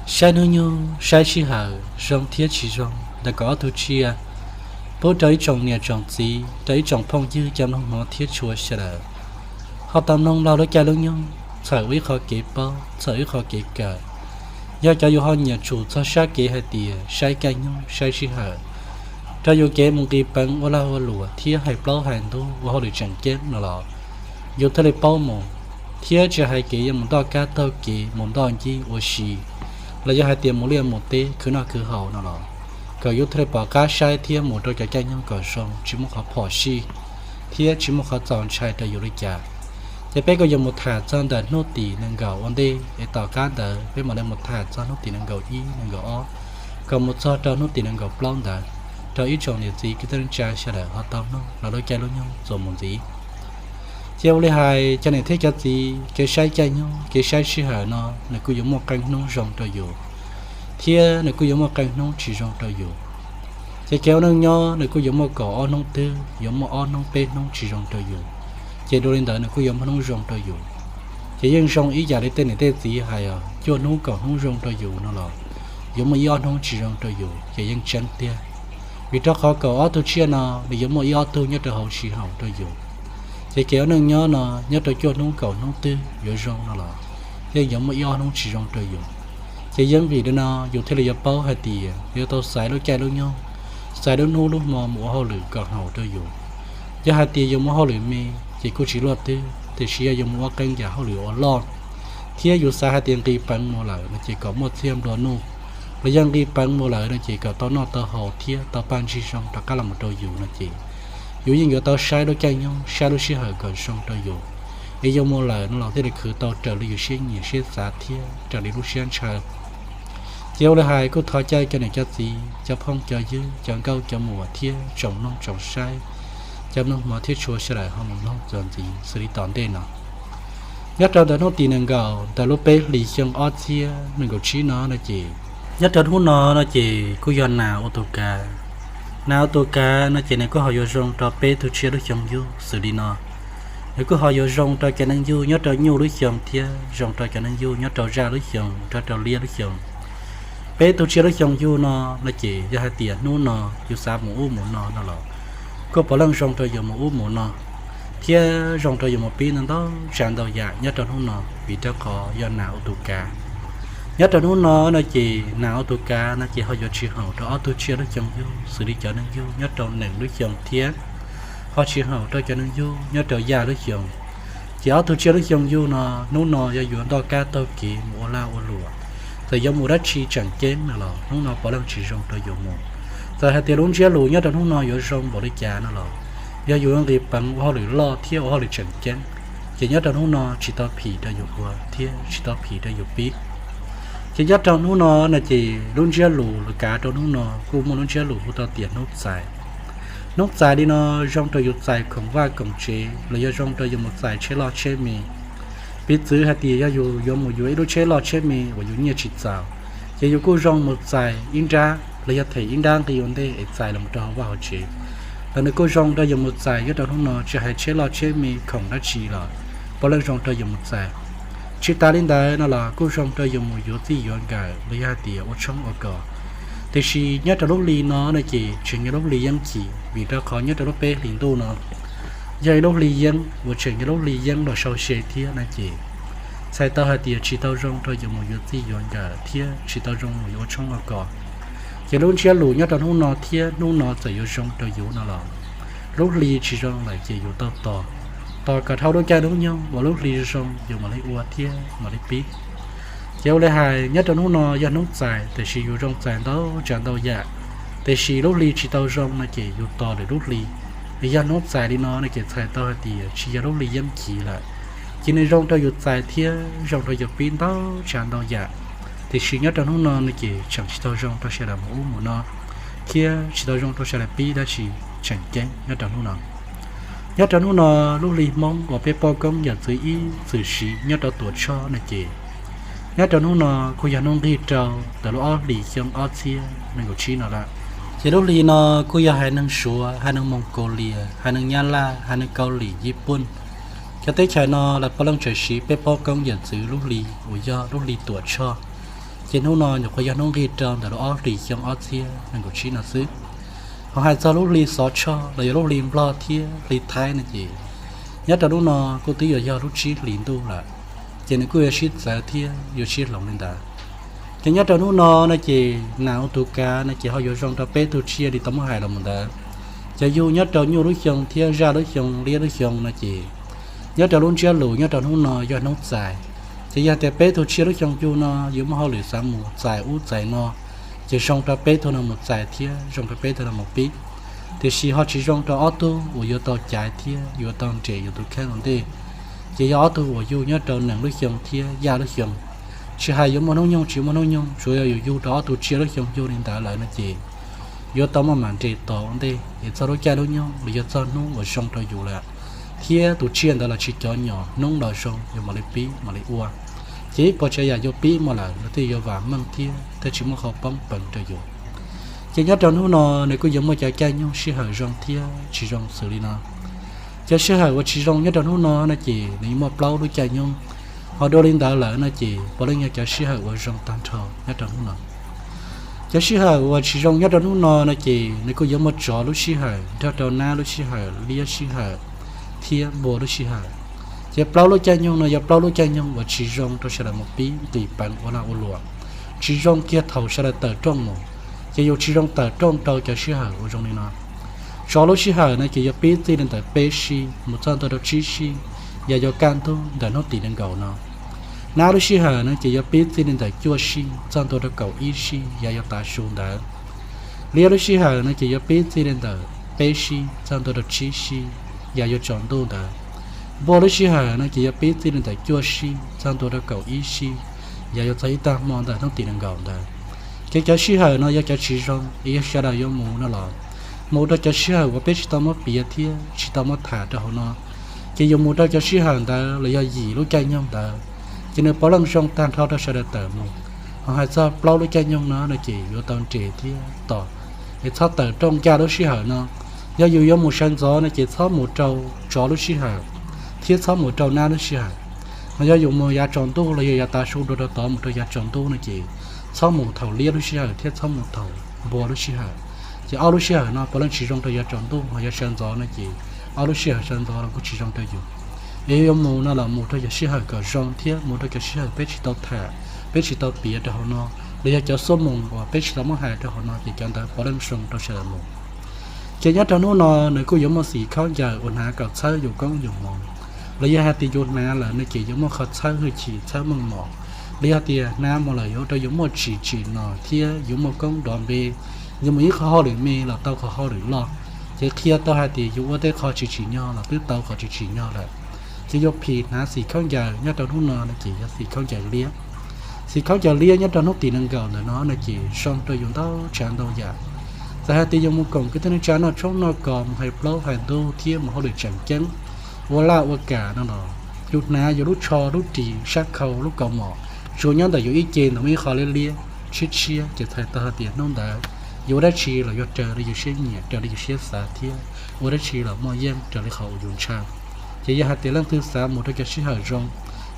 Saib hnub nyoog saib sij hawm zoo thiab tsis zoo ntawm kaum ob tug tsiaj, pub rau ib tsoom niam tsoom txiv, rau ib tsoom phooj ywg cov mloog hmov thiab tshua sawv daws ho tau mloog laug lub caij lub nyoog, txhawm ua ib qho kev paub, txhawm ib qho kev kawm. Yog cov yus ho nyiam tsum txog sab kev hais tias saib caij nyoog saib sij hawm, rau yus kev mus nqis peev ua lag ua luam thiab hais plaub hais ntug ua hauj lwm tseem ceeb no los, yus thiaj li paub mus, thiab tsis hais kev yuav mus ntoj kab taug kev mus ntoj ncig ua si, los yog hais tias mus liaj mus teb khwv noj khwv haus no los, kom yus thiaj li pom qab saib thiab mus rau cov caij nyoog kom zoo, tsis muaj qhov phom sij thiab tsis muaj qhov txaus ntshai rau yus li cas. Ces peb kuj yuav mus tham txog ntawm hnub tim nees nkaum ua ntej es tom qab ntawd peb mam li mus tham txog hnub tim nees nkaum ib nees nkaum ob, kom mus txog rau hnub tim nees nkaum plaub ntawd, rau ib tsoom niam txiv kwv tij neej tsa sawv daws ho tau mloog laug lub caij lub nyoog txuas mus ntxiv. Ces ua li hais cov niam thiab cov txiv, kev saib caij nyoog kev saib sij hawm no nws kuj yuav muaj qee hnub zoo rau yus, thiab nws kuj yuav muaj qee hnub tsis zoo rau yus. Ces kev ua neej nyob nws kuj yuav muaj kaum ob hnub twg, yuav muaj ob hnub peb hnub tsis zoo rau yus, ces dua li ntawd nws kuj yuav muaj hnub zoo rau yus. Ces yeej zoo ib yam li tej niam tej txiv hais os, cuaj hnub kaum hnub zoo rau yus no los, yuav muaj ib ob hnub tsis zoo rau yus ces yeej tseeb tiag. Vim rau qhov kaum ob tug tsiaj no nws yuav muaj ib ob tug nyob rau hauv siv haum rau yus. Ces kev ua neej nyob no nyob rau cuaj hnub kaum hnub twg yuav zoo no los, yeej yuav muaj ib ob hnub tsis zoo rau yus. Ces yeej vim li no yus thiaj li yuav paub hais tias yuav tau xaiv lub caij lub nyoog, xaiv lub hnub lub hmo mus ua hauj lwm kom haum rau yus. Yog hais tias yus mus hauj lwm me ces kuj tsis luaj twg, tiam sis yog yus mus ua qee yam hauj lwm uas loj, thiab yus xav hais tias nqis peev mus lawm no ces kom muaj txiag nplua nuj, los yog nqis peev mus lawm no ces kom tau noj tau haus thiab tau paj ntsig zoo rov qab los mus rau yus no ces, yus yeej yuav tau saib lub caij nyoog saib lub sij hawm kom zoo rau yus, es yus mus lawm no los thiaj li khwv tau raws li yus siab nyiam siab xav thiab raws li lub siab ntshaw. Ces ua li hais kuj thov caw cov niam cov txiv, cov phooj cov ywg, cov nkauj cov muam thiab tsoom mloog tsoom saib, cov mloog hmov thiab tshua sawv daws ho mus mloog txuas ntxiv xws li tom ntej no. Nyob rau ntawm hnub tim nees nkaum ntawm lub peb hlis xyoo ob txhiab nees nkaum tsib no no ces, nyob rau hnub no no ces kuj yog nas ua tus kav. Nas ua tus kav no ces nws kuj ho yuav zoo rau peb tug tsiaj lub xyoo yug xws li no. Nws kuj ho yuav zoo rau cov neeg yug nyob rau nyuj lub xyoo thiab zoo rau cov neeg yug nyob rau zaj lub xyoo rov rau liab lub xyoo. Peb tug tsiaj lub xyoo yug no no ces yog hais tias hnub no yus xav mus ub mus no no los, kuj puav leej zoo rau yus mus ub mus no, thiab zoo rau yus mus pib ntau ntau tsav ntau yam nyob rau hnub no vim rau qhov yog nas ua tus kav. Nyob rau hnub no no ces nas ua tus kav no ces ho yuav tsis haum rau ob tug tsiaj lub xyoo yug xws li cov neeg yug nyob rau nees lub xyoo thiab ho tsis haum rau cov neeg yug nyob rau yaj lub xyoo. Ces ob tug tsiaj lub xyoo yug no, hnub no yog yuav ntoj kab taug kev mus ua lag ua luam, txawm yuav mus dab tsi tseem ceeb no los hnub no puav leej tsis zoo rau yus mus. Txawm hais tias lub ntsiab lus nyob rau hnub no yuav zoo npaum li cas no los, yog yus yuav nqis peev ua hauj lwm loj thiab ua hauj lwm tseem ceeb, ces nyob rau hnub no tsis tau phim rau yus ua thiab tsis tau phim rau yus pib. Ces nyob rau hnub no no ces lub ntsiab lus los kav rau hnub no kuj muaj lub ntsiab lus hu tau tias hnub txais. Hnub txais li no zoo rau yus txais khoom vaj koom tsev los yog zoo rau yus mus txais tsheb loj tsheb me. Piv txwv hais tias yog yus yuav mus yuav ib lub tsheb loj tsheb me uas yus nyiaj tsis txaus, ces yus kuj zoo mus txais ib nrab los yog them ib nrab nqi ua ntej es txais los rau hauv vaj hauv tsev. Los nws kuj zoo rau yus mus txais nyob rau hnub no tsis hais tsheb loj tsheb me khoom dab tsi los puav leej zoo rau yus mus txais. Tsis tas li ntawd no los kuj zoo rau yus mus yuav txij yuav nkawm los yog hais tias ua tshoob ua kos. Tiam sis nyob rau lub hli no no ces tseem yog lub hli yeeb chim vim rau qhov nyob rau lub peb hlis ntuj no yog ib lub hli yeeb uas tseem yog lub hli yeeb los sau se thiab no ces txhais tau hais tias tsis tau zoo rau yus mus yuav txij yuav nkawm thiab tsis tau zoo mus yuav ua tshoob ua kos. Ces lub ntsiab lus nyob rau hnub no thiab hnub no txawm yuav zoo rau yus no los, lub hli tsis zoo lawm ces yus tau tos, tos kom dhau lub caij lub nyoog uas lub hli zoo yus mam li ua thiab mam li pib. Ces ua li hais nyob rau hnub no yog hnub txais tiam sis yus zoo txais ntau tsav ntau yam, tiam sis lub hli tsis tau zoo no ces yus tos lwm lub hli. Yog hnub txais li no no ces txhais tau hais tias tsis yog lub hli yeeb chim lawm, ces nws zoo rau yus txais thiab zoo rau yus pib ntau tsav ntau yam. Tiam sis nyob rau hnub no no ces tseem tsis tau zoo rau sawv daws mus ub mus no, thiab tsis tau zoo rau sawv daws pib dab tsi tseem ceeb nyob rau hnub no. Nyob rau hnub no, lub hli Hmoob uas peb poj koob yawm txwv ib txwm siv nyob rau Tuam Tshoj no ces, nyob rau hnub no kuj yog hnub nqig rau ntawm lub ob hlis xyoo ob txhiab nees nkaum tsib no lawm. Ces lub hli no kuj yog haiv neeg Suav, haiv neeg Moos Kaus Lias, haiv neeg Nyab Laj, haiv neeg Kaus Lim, Yiv Pooj, cov teb chaws no lawv puav leej tseem siv peb poj koob yawm txwv lub hli uas yog lub hli Tuam Tshoj. Ces hnub no nyuam qhuav yog hnub nqis rau ntawm lub ob hlis xyoo ob txhiab nees nkaum tsib no xwb. Ho hais txog lub hli xov tshoj los yog lub hli Nplog thiab hli Thaib no ces nyob rau hnub no kuj twb yuav yog lub tsib hlis ntuj lawm, ces nws kuj yuav sib txawv thiab yuav sib hloov li ntawd. Ces nyob rau hnub no no ces nas ua tus kav no ces ho yuav zoo rau peb tug tsiaj li tau muab hais los mus ntawd. Cov yug nyob rau nyuj lub xyoo thiab zaj lub xyoo liab lub xyoo no ces nyob rau lub ntsiab lus nyob rau hnub no yog hnub txais. Ces yog tias peb tug tsiaj lub xyoo yug no yuav muaj hauj lwm xav mus txais ub txais no, ces zoo rau peb tug no mus txais thiab zoo rau peb tug no mus pib. Tiam sis ho tsis zoo rau ob tug uas yuav tau caiv thiab yuav tau nres yus tus kheej ua ntej. Ces yog ob tug uas yug nyob rau nees lub xyoo thiab yaj lub xyoo. Tsis hais yuav muaj hnub nyoog tsis muaj hnub nyoog, tsuas yog yus yug rau ob tug tsiaj lub xyoo yug li ntawd lawm no ces yuav tau muaj mam nres tos ua ntej es txog lub caij lub nyoog los yog txog hnub uas zoo rau yus lawm, thiab tus tsiaj ntawd los tsis cov nyom, hnub los zoo yus mam li pib mam li ua. Ces ib puas tsav yam yuav pib muaj lawm los thiaj yuav vam meej thiab thiaj tsis muaj qhov poob peev rau yus. Ces nyob rau hnub no nws kuj yuav muaj cov caij nyoog sij hawm zoo thiab tsis zoo xws li no. Cov sij hawm uas tsis zoo nyob rau hnub no no ces nws yuav muaj plaub lub caij nyoog. Ho dua li ntawd lawm no ces puav leej yog cov sij hawm uas zoo tag nrho nyob rau hnub no. Cov sij hawm uas tsis zoo nyob rau hnub no no ces nws kuj yuav muaj tsov lub sij hawm nrog rau nab lub sij hawm, liab sij hawm, thiab npua lub sij hawm. Ces plaub lub caij nyoog no yog plaub lub caij nyoog uas tsis zoo rau sawv daws mus pib nqis peev ua lag ua luam, tsis zoo kiag thaum sawv daws tawm rooj mus. Ces yus tsis zoo tawm rooj rau cov sij hawm uas zoo li no. Tsov lub sij hawm no ces yuav pib txij li ntawm peb sij mus txog ntua rau tsib sij, yog yuav kaj ntug ntawm hnub tim nees nkaum no. Nab lub sij hawm no ces yuav pib txij li ntawm cuaj sij txog ntua rau kaum ib sij, yog yuav tav su ntawd. Liab lub sij hawm no ces yuav pib txij li ntawm peb sij txog ntua rau tsib sij, yog yuav tsaus ntuj ntawd. Npua lub sij hawm no ces yuav pib txij li ntawm cuaj sij txog ntua rau kaum ib sij, yog yuav txog ib tag hmo ntawm hnub tim nees nkaum ntawd. Ces cov sij hawm no yog cov tsis zoo es yog sawv daws yuav mus no los mus rau cov sij hawm uas peb tsis tau muab piav thiab tsis tau muab tham rau hauv no. Ces yus mus rau cov sij hawm ntawd los yog yim lub caij nyoog ntawd, ces nws puav leej zoo tag nrho rau sawv daws tawm mus. Ho hais txog plaub lub caij nyoog no no ces yuav tau nres thiab tos es txhob tawm rooj ncaj lub sij hawm no. Yog yus yuav mus sawv ntxov no ces txhob mus rau tsov lub sij hawm thiab txhob mus rau nab lub sij hawm. Ho yog yus mus yav tsaus ntuj los yog yav tav su dua rau tod mus rau yav tsaus ntuj no ces txhob mus thaum liab lub sij hawm thiab txhob mus thaum npua lub sij hawm. Ces ob lub sij hawm no puav leej tsis zoo rau yav tsaus ntuj, ho yog sawv ntxov no ces ob lub sij hawm sawv ntxov los kuj tsis zoo rau yus. Es yuav mus no los mus rau cov sij hawm kom zoo thiab mus rau cov sij hawm peb tsis tau tham, peb tsis tau piav rau hauv no, los yog cov xuab moos uas peb tsis tau muab hais rau hauv no ces cov ntawd puav leej zoo rau sawv daws mus. Ces nyob rau hnub no nws kuj yuav muaj xim khaub ncaws uas hnav kom txhawb yus koob yus hmoov, los yog hais tias yus hnav lawm no ces yuav muaj qhov txhawb hwj chim txhawb meej mom, los yog tias hnav mus lawm yuav ua rau yus muaj tsim tsim nos thiab yuav muaj koob nrov npe. Yus mus ib qho hauj lwm me los tau qhov hauj lwm loj, ces qhia tau hais tias yus ua tej qho tsis tsim nyog los twb tau qhov tsis tsim nyog lawm. Ces yus phim hnav xim khaub ncaws nyob rau hnub no no ces yog xim khaub ncaws liab. Xim khaub ncaws liab nyob rau hnub tim nees nkaum ntawm no no ces zoo rau yus ntau tsav ntau yam. Txawm hais tias yus mus koom kwv tij neej tsa noj tshoob noj kos, mus hais plaub hais ntug thiab mus hauj lwm tseem ceeb, ua laj ua kam no los yus hnav yus lub tsho lub ris sab khau lub kaus mom, tsuas nyob ntawm yus ib ce ntawd muaj ib qho liab liab tshiab tshiab ces txhais tau hais tias hnub ntawd yus ua dab tsi los yuav raws li yus siab nyiam, raws li yus siab xav thiab ua dab tsi los muaj yeej raws li qhov uas yus ntshaw. Ces yog hais tias leej twg xav mus rau cov sij hawm zoo,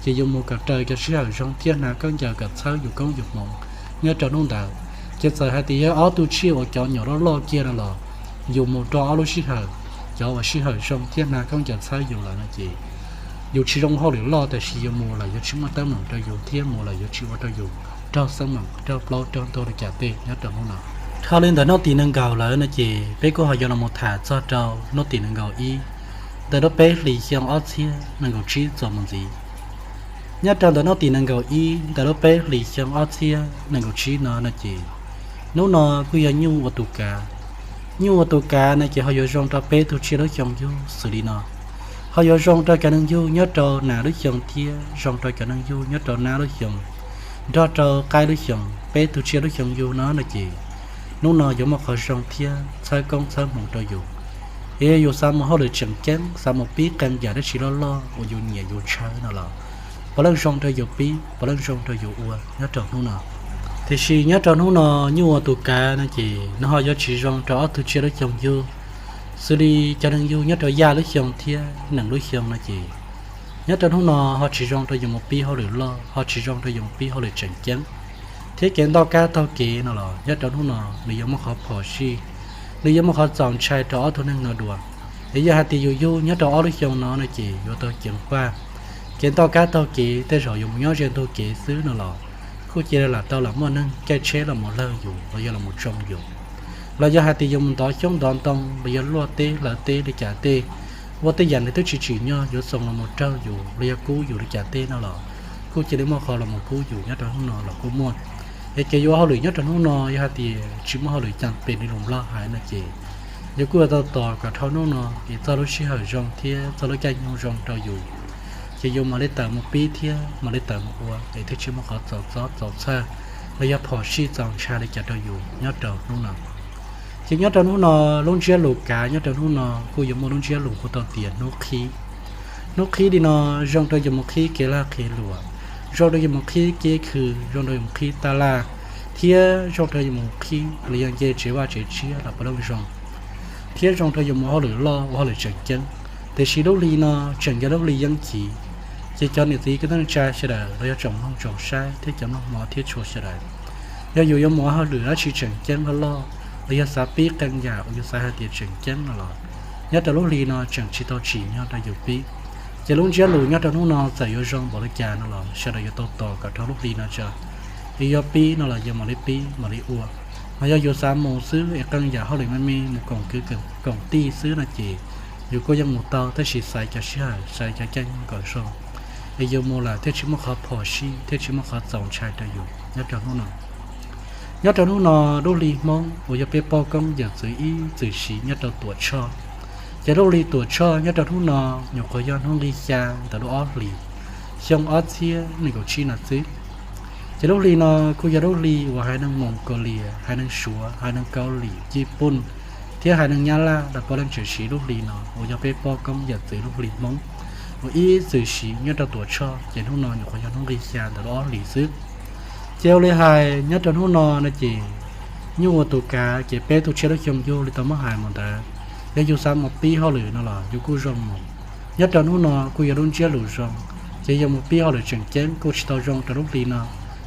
ces yus mus kom raws cov sij hawm zoo thiab hnav khaub ncaws kom txhawb yus koob yus hmoov nyob rau hnub ntawd. Ces txawm hais tias yog ob tug tsiaj uas cov nyom loj loj kiag no los yus mus rau ob lub sij hawm, cov uas sij hawm zoo thiab hnav khaub ncaws txhawb yus lawm no ces yus tsis zoo hauj lwm loj, tab sis yus mus lawm yuav tsis muaj teeb meem rau yus thiab mus lawm yuav tsis ua rau yus raug xeeb meem raug plaub raug ntug li cas tej nyob rau hnub no. Dhau li ntawm hnub tim nees nkaum lawm no ces peb kuj ho yuav los mus tham txog rau hnub tim nees nkaum ib ntawm lub peb hlis xyoo ob txhiab nees nkaum tsib txuas mus ntxiv. Nyob rau ntawm hnub tim nees nkaum ib ntawm lub peb hlis xyoo ob txhiab nees nkaum tsib no no ces hnub no kuj yog nyuj ua tus kav. Nyuj ua tus kav no ces ho yuav zoo rau peb tug tsiaj lub xyoo yug xws li no. Ho yuav zoo rau cov neeg yug nyob rau nas lub xyoo thiab zoo rau cov neeg yug nyob rau nab lub xyoo, nrog rau qaib lub xyoo. Peb tug tsiaj lub xyoo yug no no ces hnub no yuav muaj qhov zoo thiab txhawb koob txhawb hmoov rau yus. Es yog yus xav mus hauj lwm tseem ceeb, xav mus pib qee yam dab tsi loj loj uas yus nyiam yus ntshaw no los puav leej zoo rau yus pib, puav leej zoo rau yus ua nyob rau hnub no. Tiam sis nyob rau hnub no nyuj ua tus kav no ces nws ho yuav tsis zoo rau ob tug tsiaj lub xyoo yug, xws li cov neeg yug nyob rau yaj lub xyoo thiab nees lub xyoo no ces nyob rau hnub no ho tsis zoo rau yus mus pib hauj lwm loj, ho tsis zoo rau yus mus pib hauj lwm tseem ceeb. Thiab kev nto qab taug kev no los nyob rau hnub no nws yuav muaj qhov phom sij, nws yuav muaj qhov txaus ntshai rau ob tug neeg no dua. Es yog hais tias yus yug nyob rau ob lub xyoo no no ces yuav tau ceev faj. Kev nto qab taug kev tej zaum yuav mus nyob ze ntug kev xwb no los kuj cia li lam tau lam muaj neeg caij tsheb los mus lawg yus los yog los mus tsoo yus, los yog hais tias yuav mus ntov xyoob ntov ntoo los yog luaj teb hlawv teb li cas tej, ua tej yam nws twb tsis tsim nyog yuav xoom los mus raug yus los yog kub yus li cas tej no los kuj cia li muaj qhov los mus kub yus nyob rau hnub no los kuj muaj. Es kev yuav hauj lwm nyob rau hnub no yog hais tias tsis muaj hauj lwm cam pem li lus Nplog hais no ces yus kuj yuav tau tos kom dhau hnub no es txog lub sij hawm zoo thiab txog lub caij nyoog zoo rau yus, ces yus mam li tawm mus pib thiab mam li tawm mus ua es thiaj tsis muaj qhov txaus txob txaus txhawj los yog phom sij txaus ntshai li cas rau yus nyob rau hnub no. Ces nyob rau hnub no, lub ntsiab lus kav nyob rau hnub no kuj yuav muaj lub ntsiab lus hu tau tias hnub qhib. Hnub qhib li no zoo rau yus mus qhib kev lag qhia luam, zoo rau yus mus qhib kev khw, zoo rau yus mus qhib taj laj, thiab zoo rau yus mus qhib los yog nce tsev vaj tsev tshiab los puav leej zoo, thiab zoo rau yus mus hauj lwm loj ua hauj lwm tseem ceeb. Tiam sis lub hli no tseem yog lub hli yeeb chiv, ces cov niam txiv kwv tij neej tsa sawv daws los yog tsoom mloog tsoom saib thiab cov mloog hmov thiab tshua sawv daws, yog yus yuav mus ua hauj lwm dab tsi tseem ceeb loj loj los yog xav pib qee yam uas yus xav hais tias tseem ceeb no los nyob rau lub hli no tseem tsis tau tsim nyog rau yus pib. Ces lub ntsiab lus nyob rau hnub no txawm yuav zoo npaum li cas no los sawv daws yuav tau tos kom dhau lub hli no tso, yus yuav pib no los yus mam li pib mam li ua. Mas yog yus xav mus xwb es qee yam hauj lwm me me mus koom kwv koom tij xwb no ces yus kuj yeej mus tau, tab sis xaiv cov sij hawm xaiv cov caij nyoog kom zoo, es yus mus lawm thiaj tsis muaj qhov phom sij thiaj tsis muaj qhov txaus ntshai rau yus nyob rau hnub no. Nyob rau hnub no, lub hli Hmoob uas yog peb poj koob yawm txwv ib txwm siv nyob rau Tuam Tshoj. Ces lub hli Tuam Tshoj nyob rau hnub no nyuam qhuav yog hnub nqi xya ntawm lub ob hlis xyoo ob txhiab nees nkaum tsib no xwb. Ces lub hli no kuj yog lub hli uas haiv neeg Moos Kaus Lias, haiv neeg Suav, haiv neeg Kaus Lim, Cij Puj thiab haiv neeg Nyab Laj lawv puav leej tseem siv lub hli no uas yog peb poj koob yawm txwv lub hli Hmoob uas ib txwm siv nyob rau Tuam Tshoj, ces hnub no nyuam qhuav yog hnub nqi xya ntawm lub ob hlis xwb. Ces ua li hais nyob rau hnub no no ces nyuj ua tus kav ces peb tug tshiab lub xyoo yug li tau muab hais mus ntawd. Yog yus xav mus pib hauj lwm no los yus kuj zoo mus. Nyob rau hnub no kuj yog lub ntsiab lus zoo, ces yog mus pib hauj lwm tseem ceeb kuj tsis tau zoo rau lub hli no.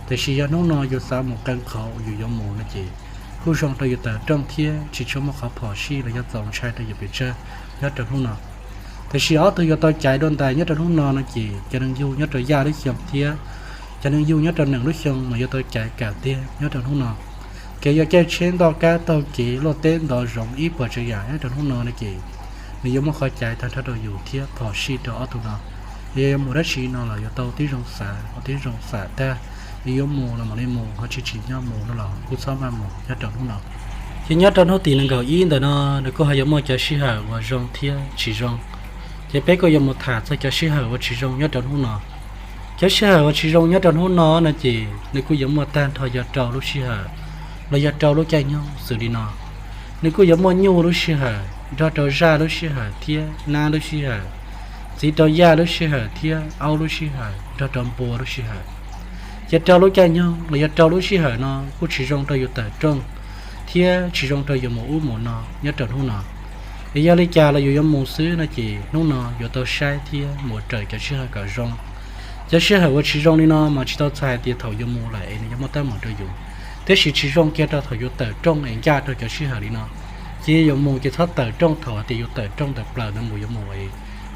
Tiam sis yog hnub no yus xav mus qee qhov uas yus yuav mus no ces kuj zoo rau yus tawm rooj thiab tsis tshua muaj qhov phom sij los yog txaus ntshai rau yus pes tsawg nyob rau hnub no. Tiam sis ob tug yuav tau caiv dua ntais nyob rau hnub no no ces cov neeg yug nyob rau yaj lub xyoo thiab cov neeg yug nyob rau nees lub xyoo mas yuav tau caiv kam tiag nyob rau hnub no. Kev yuav caij tsheb ntoj kab taug kev luaj teb ntov zoov ib puas tsav yam nyob rau hnub no no ces nws yuav muaj qhov caiv tag nrho rau yus thiab phom sij rau ob tug no. Yog yuav mus dab tsi no los yuav tau tib zoo xav, tib zoo xam tag, yog yuav mus los mam li mus, ho tsis tsim nyog mus no los kuj txhob maj mus nyob rau hnub no. Ces nyob rau hnub tim nees nkaum ib ntawm no nws kuj ho yuav muaj cov sij hawm uas zoo thiab tsis zoo. Ces peb kuj yuav mus tham txog cov sij hawm uas tsis zoo nyob rau hnub no. Cov sij hawm uas tsis zoo nyob rau hnub no no ces nws kuj yuav muaj tag nrho yog rau lub sij hawm los yog rau lub caij nyoog xws li no. Nws kuj yuav muaj nyuj lub sij hawm nrog rau zaj lub sij hawm thiab nab lub sij hawm, txiv rau yaj lub sij hawm thiab aub lub sij hawm nrog rau npua lub sij hawm. Ces rau lub caij nyoog los yog rau lub sij hawm no kuj tsis zoo rau yus tawm rooj thiab tsis zoo rau yus mus ub mus no nyob rau hnub no. Es yog li cas los yus yuav mus xwb no ces hnub no yuav tau saib thiab mus raws cov sij hawm kom zoo. Cov sij hawm uas tsis zoo li no mas tsis tau txhais tias thaum yuav mus lawm es nws yuav muaj teeb meem rau yus, tiam sis tsis zoo kiag rau thaum yuav tawm rooj es ncaj rau cov sij hawm li no. Ces yuav mus ces txhob tawm rooj thaum hais tias yuav tawm rooj ntawm plaws ntawd mus yuav mus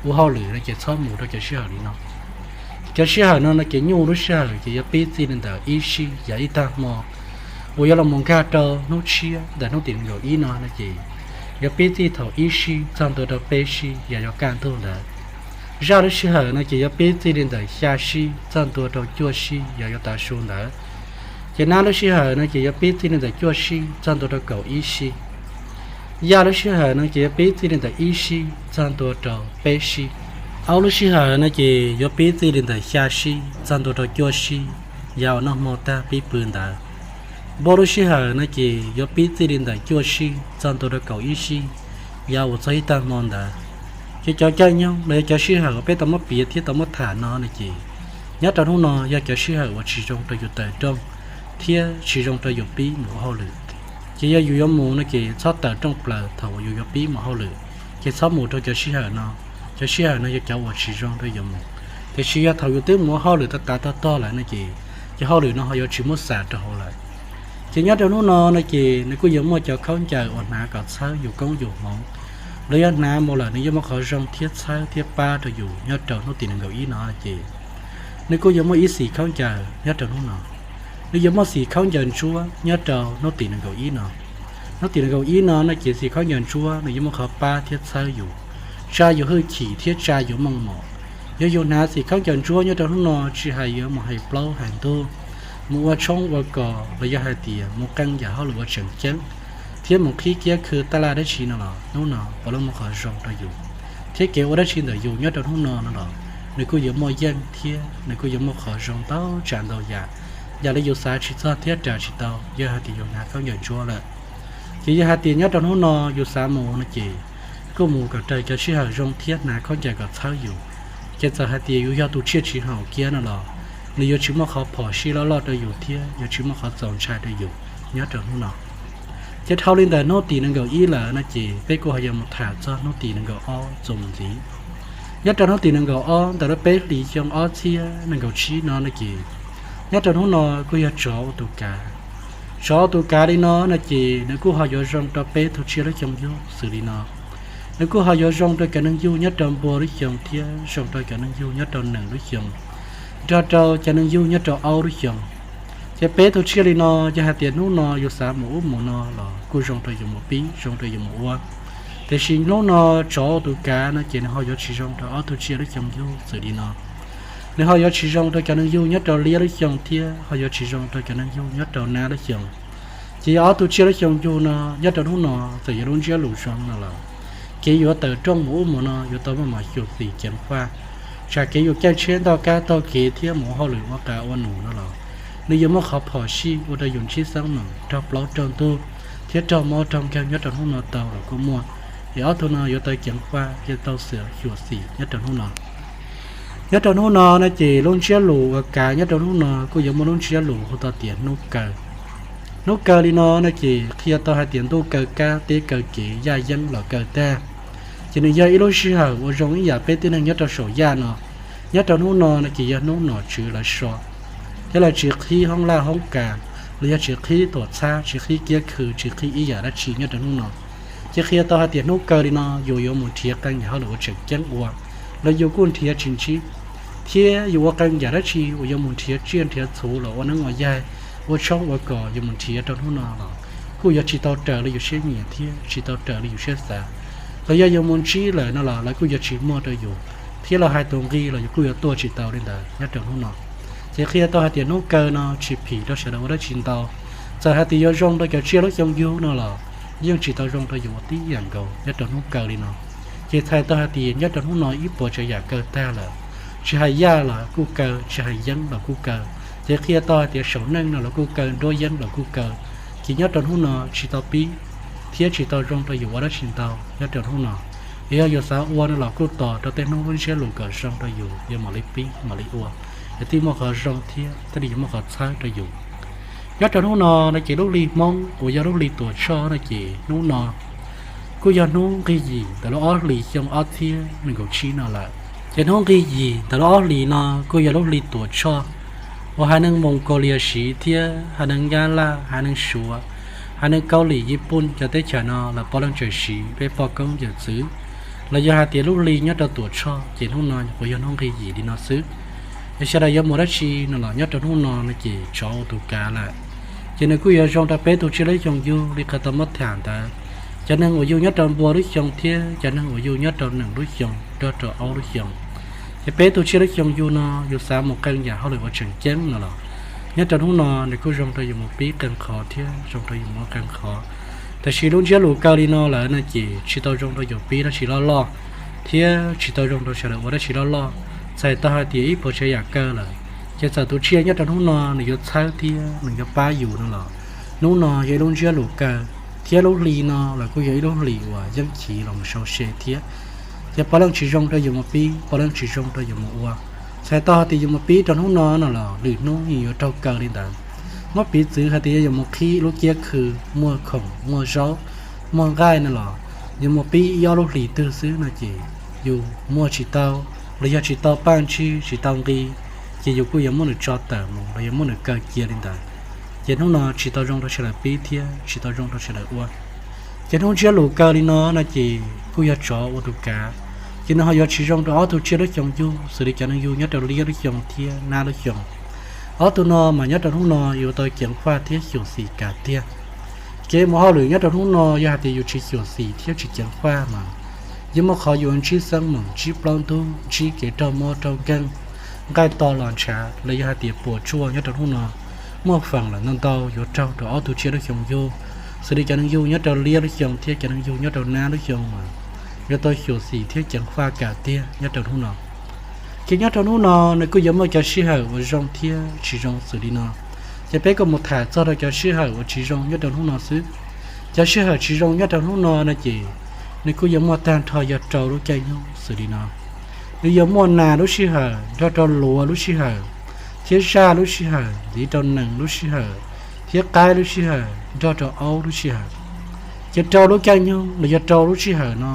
ua hauj lwm no ces txhob mus rau cov sij hawm li no. Cov sij hawm no no ces nyuj lub sij hawm ces yuav pib txij li ntawm ib sij yog ib tag hmo uas yuav los mus nkag rau hnub tshiab ntawm hnub tim nees nkaum ib no no ces yuav pib txij thaum ib sij txog ntua rau peb sij yog yuav kaj ntug ntawd. Zaj lub sij hawm no ces yuav pib txij li ntawm xya sij txog ntua rau cuaj sij yog yuav tav su ntawd. Ces nab lub sij hawm no ces yuav pib txij li ntawm cuaj sij txog ntua rau kaum ib sij. Yaj lub sij hawm no ces yuav pib txij li ntawm ib sij txog ntua rau peb sij. Aub lub sij hawm no ces yuav pib txij li ntawm xya sij txog ntua rau cuaj sij yog ua noj hmo tag pib pw ntawd. Npua lub sij hawm no ces yuav pib txij li ntawm cuaj sij txog ntua rau kaum ib sij yog ua txog ib tag hmo ntawd. Ces cov caij nyoog los yog cov sij hawm uas peb tau muab piav thiab tau muab tham no no ces nyob rau hnub no yog cov sij hawm uas tsis zoo rau yus tawm rooj thiab tsis zoo rau yus pib mus ua hauj lwm. Ces yog yus yuav mus no ces txhob tawm rooj plaws thaum uas yus yuav pib mus hauj lwm, ces txhob mus rau cov sij hawm no. Cov sij hawm no yog cov uas tsis zoo rau yus mus. Tiam sis yog thaum yus twb mus ua hauj lwm tav tav tog tog lawm no ces cov hauj lwm no ho yuav tsis muab xam rau hauv lawm. Ces nyob rau hnub no no ces nws kuj yuav muaj cov khaub ncaws uas hnav kom txhawb yus koob yus hmoov, los yog hnav mus lawm nws yuav muaj qhov zoo thiab txhawb thiab pab rau yus nyob rau hnub tim nees nkaum ib no ces nws kuj yuav muaj ib xim khaub ncaws nyob rau hnub no. Nws yuav muaj xim khaub ncaws ntsuab nyob rau hnub tim nees nkaum ib no. Hnub tim nees nkaum ib no no ces xim khaub ncaws ntsuab nws yuav muaj qhov pab thiab txhawb yus, tsa yus hwj chim thiab tsa yus meej mom. Yog yus hnav xim khaub ncaws ntsuab nyob rau hnub no tsis hais yuav mus hais plaub hais ntug, mus ua tshoob ua kos los yog hais tias mus qee yam hauj lwm uas tseem ceeb, thiab mus qhib kiab khw taj laj dab tsi no los hnub no puav leej muaj qhov zoo rau yus, thiab kev ua dab tsi ntawm yus nyob rau hnub no no los nws kuj yuav muaj yeej thiab nws kuj yuav muaj qhov zoo ntau tsav ntau yam, yam li yus xav tsis txog thiab ras tsis tau yog hais tias yus hnav khaub ncaws ntsuab lawm. Ces yog hais tias nyob rau hnub no yus xav mus no ces kuj mus kom raws cov sij hawm zoo thiab hnav khaub ncaws kom txhawb yus. Ces txawm hais tias yus yog tus tsiaj tsis haum kiag no los nws yuav tsis muaj qhov phom sij loj loj rau yus thiab yuav tsis muaj qhov txaus ntshai rau yus nyob rau hnub no. Ces dhau li ntawm hnub tim nees nkaum ib lawm no ces peb kuj ho yuav mus tham txog hnub tim nees nkaum ob txuas mus ntxiv. Nyob rau hnub tim nees nkaum ob ntawm lub peb hlis xyoo ob txhiab nees nkaum tsib no no ces nyob rau hnub no kuj yog tsov ua tus kav. Tsov ua tus kav li no no ces nws kuj ho yuav zoo rau peb tug tsiaj lub xyoo yug xws li no. Nws kuj ho yuav zoo rau cov neeg yug nyob rau npua lub xyoo thiab zoo rau cov neeg yug nyob rau nees lub xyoo, nrog rau cov neeg yug nyob rau aub lub xyoo. Ces peb tug tsiaj li no yog hais tias hnub no yus xav mus ub mus no los kuj zoo rau yus mus pib zoo rau yus mus ua. Tiam sis hnub no tsov ua tus kav no ces nws ho yuav tsis zoo rau ob tug tsiaj lub xyoo yug xws li no. Nws ho yuav tsis zoo rau cov neeg yug nyob rau liab lub xyoo thiab ho yuav tsis zoo rau cov neeg yug nyob rau nab lub xyoo. Ces yog ob tug tsiaj lub xyoo yug no nyob rau hnub no txawm yuav lub ntsiab lus zoo no los kev yuav tawm rooj mus ub mus no yuav tau muaj mos xyuam xim ceev faj. Tsam kev yus caij tsheb ntoj kab taug kev thiab mus ua hauj lwm ua qas ua num no los nws yuav muaj qhov phom sij ua rau yus ntsib xeeb meem raug plaub raug ntug thiab raug mob raug nkeeg nyob rau hnub no tau los kuj muaj. Es ob tug no yuav tau ceev faj thiab tau xyuam xim nyob rau hnub no. Nyob rau hnub no no ces lub ntsiab lus uas kav nyob rau hnub no kuj yuav muaj lub ntsiab lus hu tau tias hnub kaw. Hnub kaw li no no ces qhia tau hais tias ntuj kaw kab teb kaw kev yaj yeeb los kaw tag. Ces nws yog ib lub sij hawm uas zoo ib yam peb tib neeg nyob rau saum yaj no. Nyob rau hnub no no ces yog hnub nom tswv lawv so, thiab lawv tsis qhib hoob laj hoob kas, los yog tsis qhib tuam txhab, tsis qhib kiab khw, tsis qhib ib yam dab tsi nyob rau hnub no. Ces qhia tau hais tias hnub kaw li no yus yuav mus nrhiav qee yam hauj lwm uas tseem ceeb ua los yus kuj nrhiav tsis ntsib, thiab yus ua qee yam dab tsi uas yuav mus nrhiav tsiaj nrhiav txhu los ua neeb ua yaig, ua tshoob ua kos yuav mus nrhiav rau hnub no los kuj yuav tsis tau raws li yus siab nyiam thiab tsis tau raws li yus siab xav. Los yog yus mus ntsib lawm no los lawv kuj yuav tsis muaj rau yus, thiab los hais tus nqi los yus kuj yuav tuaj tsis tau li ntawd nyob rau hnub no. Ces qhia tau hais tias hnub kaw no tsis phim rau sawv daws ua dab tsi ntau. Txawm hais tias yuav zoo rau cov tsiaj lub xyoo yug no los yeej tsis tau zoo rau yus ua tib yam nkaus nyob rau hnub kaw li no. Ces txhais tau hais tias nyob rau hnub no ib puas tsav yam kaw tag lawm, tsis hais yaj los kuj kaw, tsis hais yeeb los kuj kaw. Ces qhia tau hais tias saum neej no los kuj kaw, nruab yeeb los kuj kaw. Ces nyob rau hnub no tsis tau pib thiab tsis tau zoo rau yus ua dab tsi ntau nyob rau hnub no. Es yog yus xav ua no los kuj tos rau tej hnub lub ntsiab lus kom zoo rau yus yuav mam li pib mam li ua, es thiaj muaj qhov zoo thiab thiaj li yuav muaj qhov txhawb rau yus. Nyob rau hnub no no ces lub hli Hmoob uas yog lub hli Tuam Tshoj no ces hnub no kuj yog hnub nqig yim ntawm lub ob hlis xyoo ob txhiab nees nkaum tsib no lawm. Ces hnub nqig yim ntawm lub ob hlis no kuj yog lub hli Tuam Tshoj uas haiv neeg Moos Kaus Lias siv thiab haiv neeg Nyab Laj, haiv neeg Suav, haiv neeg Kaub Lim, Yis Pooj cov teb chaws no lawv puav leej tseem siv peb poj koob yawm txwv. Los yog hais tias lub hli nyob rau Tuam Tshoj ces hnub no puas yog hnub nqig yim li no xwb. Es sawv daws yuav mus dab tsi no los nyob rau hnub no no ces tsov ua tus kav lawm. Ces nws kuj yuav zoo rau peb tug tsiaj lub xyoo yug li qhov tau muab tham ntawd, cov neeg uas yug nyob rau npua lub xyoo thiab cov neeg uas yug nyob rau nees lub xyoo nrog rau aub lub xyoo. Ces peb tug tsiaj lub xyoo yug no yus xav mus qee yam hauj lwm uas tseem ceeb no los nyob rau hnub no nws kuj zoo rau yus mus pib qee qhov thiab zoo rau yus mus ua qee qhov. Tab sis lub ntsiab lus kaw li no lawm no ces tsis tau zoo rau yus pib dab tsi loj loj, thiab tsis tau zoo rau sawv daws ua dab tsi loj loj. Txhais tau hais tias ib puas tsav yam kaw lawm, ces txawm tus tsiaj nyob rau hnub no nws yuav txhawb thiab nws yuav pab yus no los hnub no yog ib lub ntsiab lus kaw, thiab lub hli no los kuj yog ib lub hlis uas yeeb chiv los mus sau se thiab. Ces puav leej tsis zoo rau yus mus pib, puav leej tsis zoo rau yus mus ua. Txhais tau hais tias yus mus pib rau hnub no no los lwm hnub yeej yuav raug kaw li ntawd. Muab piv txwv hais tias yog yus mus qhib lub kiab khw muaj khoom muaj zaub muaj nqaij no los yus mus pib ib ob lub hlis twg xwb no ces yus muag tsis tau, los yog tsis tau paj ntsig tsis tau nqi, ces yus kuj yuav muab nws tso tawm mus los yog muab nws kaw cia li ntawd. Ces hnub no tsis tau zoo rau sawv daws pib thiab tsis tau zoo rau sawv daws ua. Ces hnub ntsiab lus kaw li no no ces kuj yog tsov ua tus kav, ces nws ho yuav tsis zoo rau ob tug tsiaj lub xyoo yug xws li cov neeg yug nyob rau liab lub xyoo thiab nab lub xyoo. Ob tug no mas nyob rau hnub no yuav tau ceev faj thiab xyuam xim kav tiag. Kev mus hauj lwm nyob rau hnub no yog hais tias yus tsis xyuam xim thiab tsis ceev faj mas yeej muaj qhov yuav ntsib xeeb meem, ntsib plaub ntug, ntsib kev raug mob raug nkeeg, nqaij to los ntshav los yog hais tias puas tsuaj nyob rau hnub no muaj feem lawm ntau ntau yuav raug rau ob tug tsiaj lub xyoo yug, xws li cov neeg yug nyob rau liab lub xyoo thiab cov neeg yug nyob rau nab lub xyoo mas yuav tau xyuam xim thiab ceev faj kav tiag nyob rau hnub no. Ces nyob rau hnub no nws kuj yuav muaj cov sij hawm uas zoo thiab tsis zoo xws li no. Ces peb kuj mus tham txog rau cov sij hawm uas tsis zoo nyob rau hnub no xwb. Cov sij hawm tsis zoo nyob rau hnub no no ces nws kuj yuav muaj tag nrho yog rau lub caij nyoog xws li no. Nws yuav muaj nas lub sij hawm nrog rau luav lub sij hawm, thiab zaj lub sij hawm ntxiv rau nees lub sij hawm, thiab qaib lub sij hawm nrog rau aub lub sij hawm. Ces rau lub caij nyoog los yog rau lub sij hawm no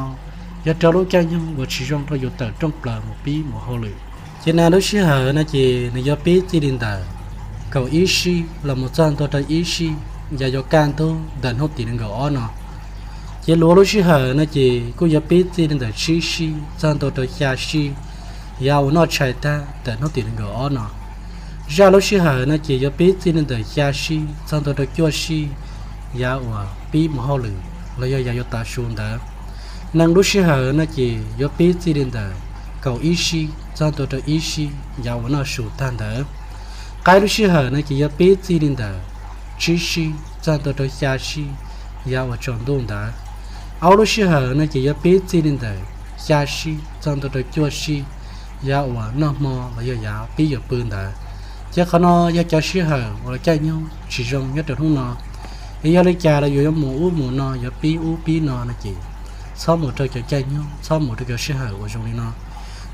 yog rau lub caij nyoog uas tsis zoo rau yus tawm rooj plaws mus pib mus hauj lwm. Ces nas lub sij hawm no ces nws yuav pib txij li ntawm kaum ib sij los mus txog ntua rau ib sij, yav yuav kaj ntug ntawm hnub tim nees nkaum ob no. Ces luav lub sij hawm no ces kuj yuav pib txij li ntawm tsib sij txog ntua rau xya sij, yav uas noj tshais tag ntawm hnub tim nees nkaum ob no. Zaj lub sij hawm no ces yuav pib txij li ntawm xya sij txog ntua rau cuaj sij, yav uas pib mus hauj lwm los yog yav yuav tav su ntawd. Nees lub sij hawm no ces yuav pib txij li ntawm kaum ib sij txog ntua rau ib sij, yav uas noj su tag ntawd. Qaib lub sij hawm no ces yuav pib txij li ntawm tsib sij txog ntua rau xya sij, yav uas tsaus ntuj ntawd. Aub lub sij hawm no ces yuav pib txij li ntawm xya sij txog ntua rau cuaj sij, yav uas noj hmo los yog yav pib yuav pw ntawd. Ces qhov no yog cov sij hawm uas caij nyoog tsis zoo nyob rau hnub no. Es yog li cas los yus yuav mus ub mus no, yuav pib ub pib no no ces txhob mus rau cov caij nyoog, txhob mus rau cov sij hawm uas zoo li no.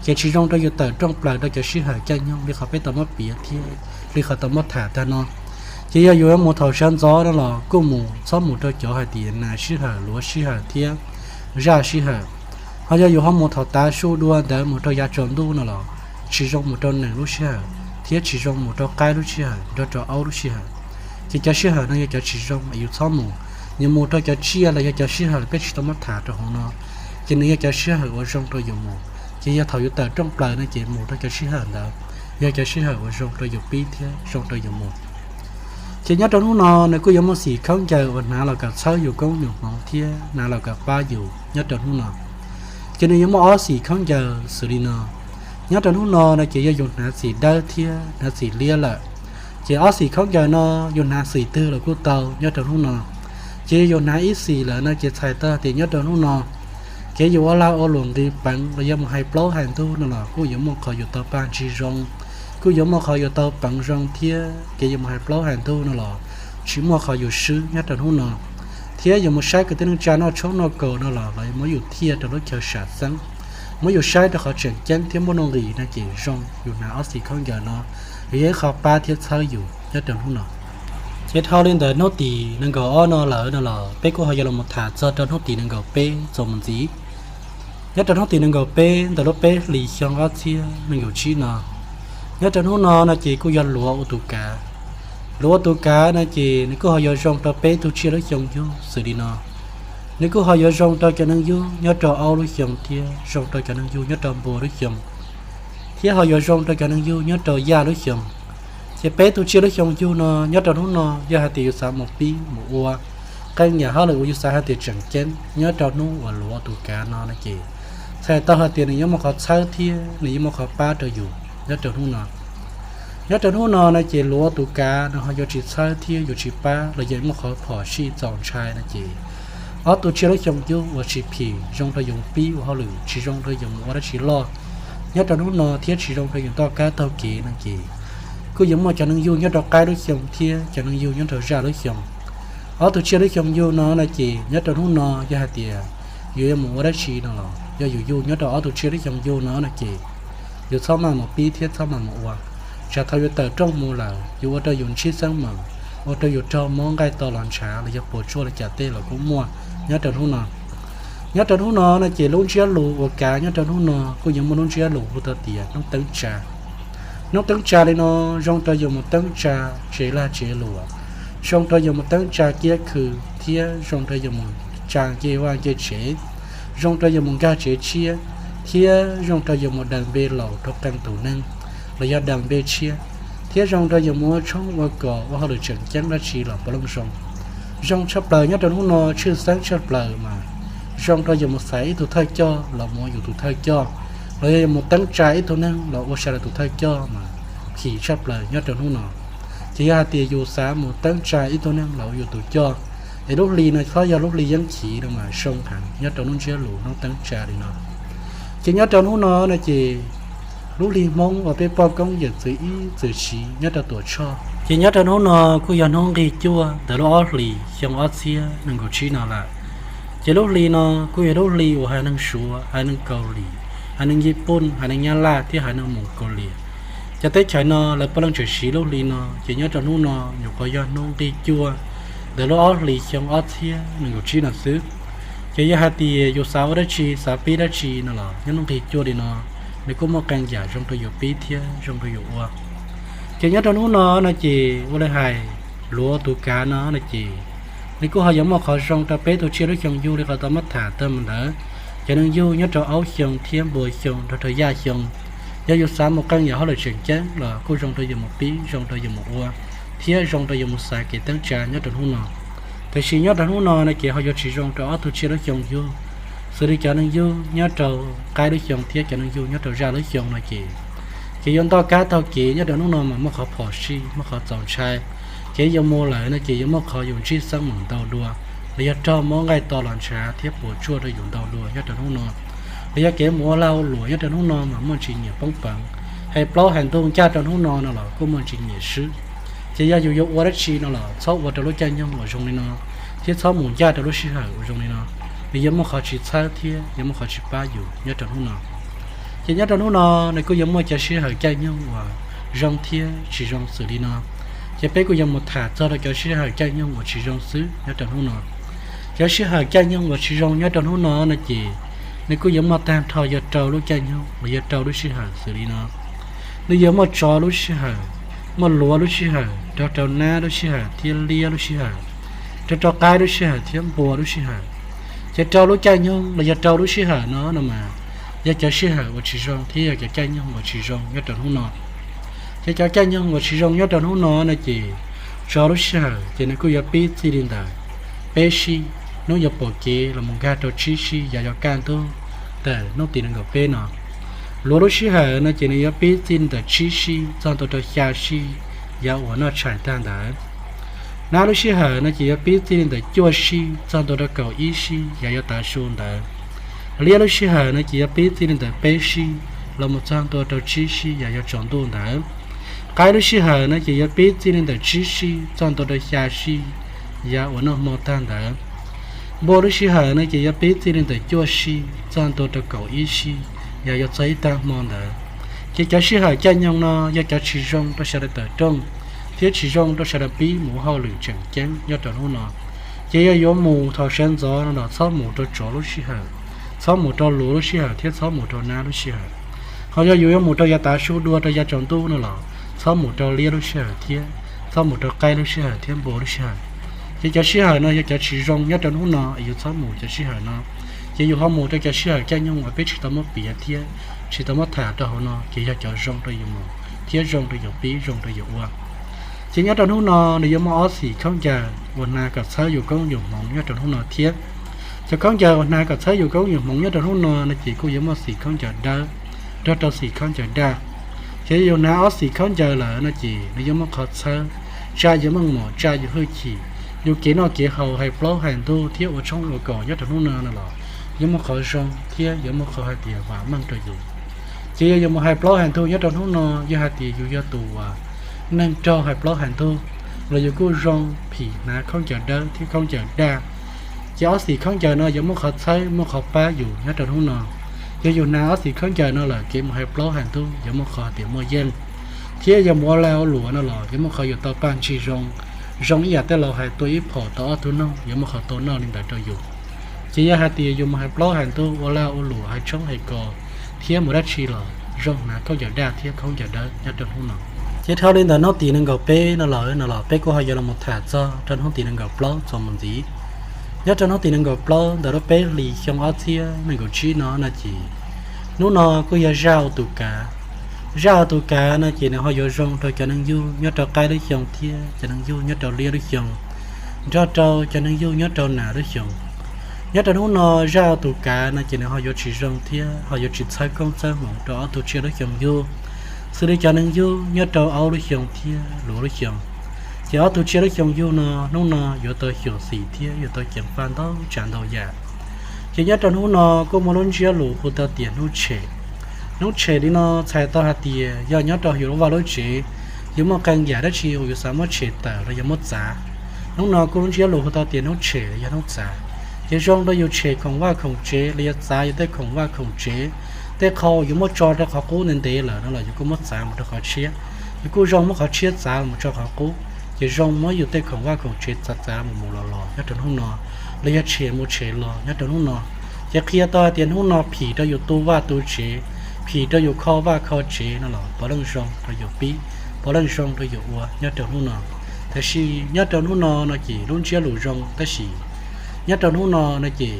Ces tsis zoo rau yus tawm rooj plaws rau cov sij hawm caij nyoog li qhov peb tau muab piav thiab li qhov tau muab tham tag no. Ces yog yus yuav mus thaum sawv ntxov no los kuj mus txhob mus rau cov hais tias nas sij hawm, luav sij hawm thiab zaj sij hawm. Ho yog yus ho mus thaum tav su dua ntawd mus rau yav tsaus ntuj no los tsis zoo mus rau nees lub sij hawm thiab tsis zoo mus rau qaib lub sij hawm nrog rau aub lub sij hawm. Ces cov sij hawm no yog cov tsis zoo es yus txhob mus. Yus mus rau cov tsiaj los yog cov sij hawm peb tsis tau muab tham rau hauv no, ces nws yog cov sij hawm uas zoo rau yus mus. Ces yog thaum yus tawm rooj plaws no ces mus rau cov sij hawm ntawd, yog cov sij hawm uas zoo rau yus pib thiab zoo rau yus mus. Ces nyob rau hnub no nws kuj yuav muaj xim khaub ncaws uas hnav los kom txhawb yus koob yus hmoov thiab hnav los kom pab yus nyob rau hnub no. Ces nws yuav muaj ob xim khaub ncaws xws li no. Nyob rau hnub no no ces yog yus hnav xim dawb thiab hnav xim liab lawm. Ces ob xim khaub ncaws no yus hnav xim twg los kuj tau nyob rau hnub no. Ces yog yus hnav ib xim lawm no ces txhais tau tias nyob rau hnub no kev yus ua lag ua luam nqis peev los yog mus hais plaub hais ntug no los kuj yuav muaj qhov yus tau paj ntsis zoo, kuj yuav muaj qhov yus tau peev zoo thiab kev yus mus hais plaub hais ntug no los tsis muaj qhov yus swb nyob rau hnub no. Thiab yus mus saib kwv tij neej tsa noj tshoob noj kos no los los muab yus thiaj rau lub chaw sam xeeb, muab yus saib rau qhov tseem ceeb thiab muaj nuj nqis no ces zoo yus hnav ob xim khaub ncaws no, yog ib qho pab thiab txhawb yus nyob rau hnub no. Ces dhau li ntawm hnub tim nees nkaum ob no lawm no los peb kuj ho yuav los tham txog rau hnub tim nees nkaum peb txuas mus ntxiv. Nyob rau hnub tim nees nkaum peb ntawm lub peb hlis xyoo ob txhiab nees nkaum tsib no, nyob rau hnub no no ces kuj yog luav ua tus kav. Luav ua tus kav no ces nws kuj ho yuav zoo rau peb tug tsiaj lub xyoo yug xws li no. Nws kuj ho yuav zoo rau cov neeg yug nyob rau aub lub xyoo thiab zoo rau cov neeg yug nyob rau npua lub xyoo, thiab ho yuav zoo rau cov neeg yug nyob rau yaj lub xyoo. Ces peb tug tsiaj lub xyoo yug no nyob rau hnub no yog hais tias yus xav mus pib mus ua qee yam hauj lwm uas yus xav hais tias tseem ceeb nyob rau hnub uas luav ua tus kav no no ces txhais tau hais tias nws yuav muaj qhov txhawb thiab nws yuav muaj qhov pab rau yus nyob rau hnub no. Nyob rau hnub no no ces luav ua tus kav nws ho yuav tsis txhawb thiab yuav tsis pab los yog muaj qhov phom sij txaus ntshai no ces ob tug tsiaj lub xyoo yug uas tsis phim zoo rau yus pib ua hauj lwm, tsis zoo rau yus mus ua dab tsi loj nyob rau hnub no thiab tsis zoo rau yus taug kab taug kev no ces kuj yuav muaj cov neeg yug nyob rau qaib lub xyoo thiab cov neeg yug nyob rau zaj lub xyoo. Ob tug tsiaj lub xyoo yug no no ces nyob rau hnub no yog hais tias yus yuav mus ua dab tsi no los yog yus yug nyob rau ob tug tsiaj lub xyoo yug no no ces yus txhob maj mus pib thiab txhob maj mus ua. Tsam thaum yus tawm rooj mus lawm yus ua rau yus ntsib xeeb meem, ua rau yus raug mob nqaij to los ntshav los yog puas tsuaj li cas tej los kuj muaj nyob rau hnub no. Nyob rau hnub no no ces lub ntsiab lus uas kav nyob rau hnub no kuj yuav muaj lub ntsiab lus hu tau tias hnub teeb tsa. Hnub teeb tsa li no zoo rau yus mus teeb tsa tsev lag tsev luam, zoo rau yus mus teeb tsa kiab khw, thiab zoo rau yus mus tsa ncej vaj ncej tsev, zoo rau yus mus nkag tsev tshiab, thiab zoo rau yus mus daws npe laus rau qee tus neeg los yog daws npe tshiab, thiab zoo rau yus mus ua tshoob ua kos ua hauj lwm tseem ceeb dab tsi los puav leej zoo. Zoo tshaj plaws nyob rau hnub no, tshwj xeeb tshaj plaws mas zoo rau yus mus xaiv ib tug thawj coj los mus ua yus tus thawj coj, los yog yus mus teeb tsa ib tug neeg los ua sawv daws tus thawj coj mas phim tshaj plaws nyob rau hnub no. Ces yog hais tias yus xav mus teeb tsa ib tug neeg los ua yus tus coj, es lub hli no txhob yog lub hli yeeb chiv no mas zoo heev nyob rau hnub ntsiab lus hnub teeb tsa li no. Ces nyob rau hnub no no ces lub hli Hmoob uas peb poj koob yawm txwv ib txwm siv nyob rau Tuam Tshoj. Ces nyob rau hnub no kuj yog hnub nqig cuaj ntawm lub ob hlis xyoo ob txhiab nees nkaum tsib no lawm. Ces lub hli no kuj yog lub hli uas haiv neeg Suav, haiv neeg Kaus Lim, haiv neeg Yij Pooj, haiv neeg Nyab Laj thiab haiv neeg Moos Kaus Lias, cov teb chaws no lawv puav leej tseem siv lub hli no. Ces nyob rau hnub no nyuam qhuav yog hnub nqig cuaj ntawm lub ob hlis xyoo ob txhiab nees nkaum tsib no xwb. Ces yog hais tias yus xav ua dab tsi xav pib dab tsi no los nyob hnub nqig cuaj li no nws kuj muaj qee yam zoo rau yus pib thiab zoo rau yus ua. Ces nyob rau hnub no no ces ua li hais luav tus kav no no ces nws kuj ho yuav muaj qhov zoo rau peb tug tsiaj lub xyoo yug li qhov tau muab tham tag mus ntawd. Cov neeg yug nyob rau aub xyoo thiab npua xyoo nrog rau yaj xyoo, yog yus xav mus qee yam hauj lwm tseem ceeb los kuj zoo rau yus mus pib, zoo rau yus mus ua, thiab zoo rau yus mus xaiv kev teeb tsa nyob rau hnub no. Tiam sis nyob rau hnub no no ces ho yuav tsis zoo rau ob tug tsiaj lub xyoo yug, xws li cov neeg yug nyob rau qaib lub xyoo thiab cov neeg yug nyob rau zaj lub xyoo no ces, ces yuav ntoj kab taug kev nyob rau hnub no mas muaj qhov phom sij, muaj qhov txaus ntshai. Kev yuav mus lawm no ces yuav muaj qhov yus ntsij xeeb mus ntau dua, los yog raug mob nqaij to los ntshav thiab puas tsuaj rau yus ntau dua nyob rau hnub no. Los yog kev mus ua lag ua luam nyob rau hnub no mas muaj ntsis nyiam poob peev, hais plaub hais ntug ncaj rau hnub no no los kuj muaj ntsis nyiam swb. Ces yog yus yuav ua dab tsi no los txhob ua rau lub caij nyoog uas zoo li no, thiab txhob mus ncaj rau lub sij hawm uas zoo li no, nws yuav muaj qhov tsis txhawb thiab yuav muaj qhov tsis pab yus nyob rau hnub no. Ces nyob rau hnub no nws kuj yuav muaj cov sij hawm caij nyoog uas zoo thiab tsis zoo xws li no. Ces peb kuj yuav mus tham txog rau cov sij hawm caij nyoog uas tsis zoo xwb nyob rau hnub no. Cov sij hawm caij nyoog uas tsis zoo nyob rau hnub no no ces nws kuj yuav muaj tag nrho yog rau lub caij nyoog los yog rau lub sij hawm xws li no. Nws yuav muaj tsov lub sij hawm, muaj luav lub sij hawm, rau rau nab lub sij hawm thiab liab lub sij hawm, rau rau qaib lub sij hawm thiab npua lub sij hawm. Ces rau lub caij nyoog los yog rau lub sij hawm no no mas yog cov sij hawm uas tsis zoo thiab yog cov caij nyoog uas tsis zoo nyob rau hnub no. Ces cov caij nyoog uas tsis zoo nyob rau hnub no no ces tsov lub sij hawm ces nws kuj yuav pib txij li ntawm peb sij, hnub yuav pom kev los mus nkag rau tsib sij yav yuav kaj ntug ntawm hnub tim nees nkaum peb no. Luav lub sij hawm no ces nws yuav pib txij li ntawm tsib sij txog ntua rau xya sij yav uas noj tshais tag ntawd. Nab lub sij hawm no ces yuav pib txij li ntawm cuaj sij txog ntua rau kaum ib sij yav yuav tav su ntawd. Liab lub sij hawm no ces yuav pib txij li ntawm peb sij los mus txog ntua rau tsib sij yav yuav tsaus ntuj ntawd. Qaib lub sij hawm no ces yuav pib txij li ntawm tsib sij txog ntua rau xya sij yav uas noj hmo tag ntawd. Npua lub sij hawm no ces yuav pib txij li ntawm cuaj sij txog ntua rau kaum ib sij yav yuav txog ib tag hmo ntawd. Ces cov sij hawm caij nyoog no yog cov tsis zoo rau sawv daws tawm rooj thiab tsis zoo rau sawv daws pib mus ua hauj lwm tseem ceeb nyob rau hnub no. Ces yog yuav mus thaum sawv ntxov no los txhob mus rau tsov lub sij hawm, txhob mus rau luav lub sij hawm thiab txhob mus rau nab lub sij hawm. Ho yog yus yuav mus rau yav tav su dua rau yav tsaus ntuj no los txhob mus rau liab lub sij hawm thiab txhob mus rau qaib lub sij hawm thiab npua lub sij hawm. Ces cov sij hawm no yog cov tsis zoo nyob rau hnub no es yus txhob mus cov sij hawm no. Ces yus ho mus rau cov sij hawm caij nyoog uas peb tsis tau muab piav thiab tsis tau muab tham rau hauv no ces yog cov zoo rau yus mus thiab zoo rau yus pib zoo rau yus ua. Ces nyob rau hnub no nws yuav muaj ob xim khaub ncaws uas hnav kom txhawb yus koob yus hmoov nyob rau hnub no thiab. Cov khaub ncaws uas hnav kom txhawb yus koob yus hmoov nyob rau hnub no no ces kuj yuav muaj xim khaub ncaws dawb nrog rau xim khaub ncaws daj. Ces yus hnav ob xim khaub ncaws lawm no ces nws yuav muaj qhov txhawb, tsa yus meej mom, tsa yus hwj chim, yus kev noj kev haus hais plaub hais ntug thiab ua tshoob ua kos nyob rau hnub no no los yuav muaj qhov zoo thiab yuav muaj qhov hais tias vam meej rau yus. Ces yog yus mus hais plaub hais ntug nyob rau hnub no yog hais tias yus yog tus uas neeg raug hais plaub hais ntug los yus kuj zoo phim hnav khaub ncaws dawb thiab khaub ncaws daj. Ces ob xim khaub ncaws no yuav muaj qhov txhawb muaj qhov pab yus nyob rau hnub no. Yog yus hnav ob xim khaub ncaws no lawm kev mus hais plaub hais ntug yuav muaj qhov hais tias muaj yeej, thiab yog mus ua lag ua luam no los yuav muaj qhov yus tau paj ntsig zoo, zoo ib yam tej laus hais tua ib phom tau ob tug noog yuav muaj qhov tau noj li ntawd rau yus. Ces yog hais tias yus mus hais plaub hais ntug ua lag ua luam hais tshoob hais kos thiab mus dab tsi los zoo hnav khaub ncaws daj thiab khaub ncaws dawb nyob rau hnub no. Ces dhau li ntawd hnub tim nees nkaum peb no los no los peb kuj ho yuav los tham txog rau hnub tim nees nkaum plaub txuas mus ntxiv. Nyob rau hnub tim nees nkaum plaub ntawm lub peb hlis xyoo ob txhiab nees nkaum tsib no no ces hnub no kuj yog zaj ua tus kav. Zaj ua tus kav no ces nws ho yuav zoo rau cov neeg yug nyob rau qaib lub xyoo thiab cov neeg yug nyob rau liab lub xyoo, nrog rau cov neeg yug nyob rau nas lub xyoo. Nyob rau hnub no zaj ua tus kav no ces nws ho yuav tsis zoo thiab ho yuav tsis txhawb koob txhawb hmoov rau ob tug tsiaj lub xyoo yug, xws li cov neeg yug nyob rau aub lub xyoo thiab luav lub xyoo. Ces ob tug tsiaj lub xyoo yug no hnub no yuav tau xyuam xim thiab yuav tau ceev faj ntau tsav ntau yam. Ces nyob rau hnub no kuj muaj lub ntsiab lus hu tau tias hnub tshem. Hnub tshem li no txhais tau hais tias yog nyob rau yus lub vaj lub tsev, yus muaj qee yam dab tsi uas yus xav muab tshem tawm los yog muab txav, hnub no kuj lub ntsiab lus hu tau tias hnub tshem los yog hnub txav. Ces zoo rau yus tshem khoom vaj khoom tsev los yog txav yus tej khoom vaj khoom tsev, tej qho uas yus muab tso rau qhov qub ntev ntev lawm no los yus kuj muab txav mus rau qhov tshiab. Yus kuj zoo muab qhov tshiab txav mus tso qhov qub. Ces zoo muab yus tej khoom vaj khoom tsev txav txav mus mus los los nyob rau hnub no, los yog tshem mus tshem los nyob rau hnub no. Ces qhia tau hais tias hnub no phim rau yus tu vaj tu tsev, phim rau yus kho vaj kho tsev no los puav leej zoo rau yus pib, puav leej zoo rau yus ua nyob rau hnub no. Tab sis nyob rau hnub no no ces lub ntsiab lus zoo tab sis nyob rau hnub no no ces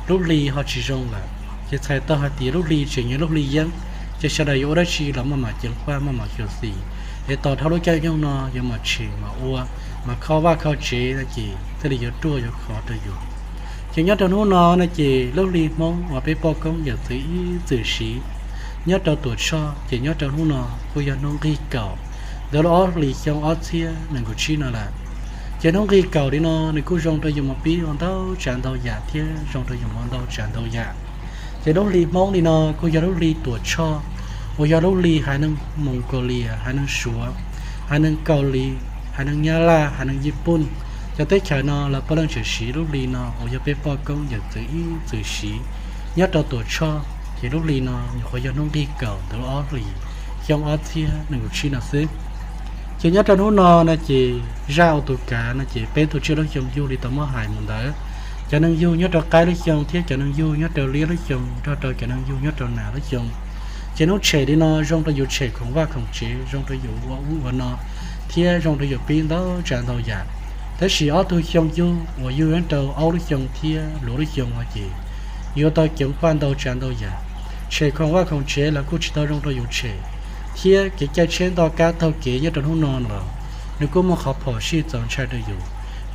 lub hli ho tsis zoo lawm. Ces txhais tau hais tias lub hli tseem yog lub hli yeeb, ces sawv daws yuav ua dab tsi los maj mam ceev faj maj mam xyuam xim, es tos dhau lub caij nyoog no yuav mam tshem mam ua, mam kho vaj kho tsev no ces thiaj li yuav ruaj yuav khov rau yus. Ces nyob rau hnub no no ces lub hli Hmoob uas peb poj koob yawm txwv ib txwm siv nyob rau Tuam Tshoj ces nyob rau hnub no kuj yog hnub nqig kaum ntawm lub ob hlis xyoo ob txhiab nees nkaum tsib no lawm. Ces hnub nqig kaum li no nws kuj zoo rau yus mus pib ua ntau tsav ntau yam thiab zoo rau yus ua ntau tsav ntau yam. Ces lub hli Hmoob li no kuj yog lub hli Tuam Tshoj, uas yog lub hli haiv neeg Moos Kaus Lias, haiv neeg Suav, haiv neeg Kaus Lim, haiv neeg Nyab Laj, haiv neeg Yij Pooj, cov teb chaws no lawv puav leej tseem siv lub hli no uas yog peb poj koob yawm txwv ib txwm siv nyob rau Tuam Tshoj. Ces lub hli no nyuam qhuav yog hnub nqig kaum ntawm lub ob hlis xyoo ob txhiab nees nkaum tsib no xwb. Ces nyob rau hnub no no ces zaj ua tus kav no ces peb tug tsiaj lub xyoo yug li tau muab hais mus ntawd, cov neeg yug nyob rau qaib lub xyoo thiab cov neeg yug nyob rau liab lub xyoo nrog rau cov neeg yug nyob rau nas lub xyoo. Ces hnub tshem li no zoo rau yus tshem khoom vaj khoom tsev, zoo rau yus ua ub ua no, thiab zoo rau yus pib ntau tsav ntau yam. Tab sis ob tug xyoo yug uas yug nyob rau aub lub xyoo thiab luav lub xyoo no ces yuav tau ceev faj ntau tsav ntau yam. Tshem khoom vaj khoom tsev los kuj tsis tau zoo rau yus tshem, thiab kev caij tsheb ntoj kab taug kev nyob rau hnub no los nws kuj muaj qhov phom sij txaus ntshai rau yus.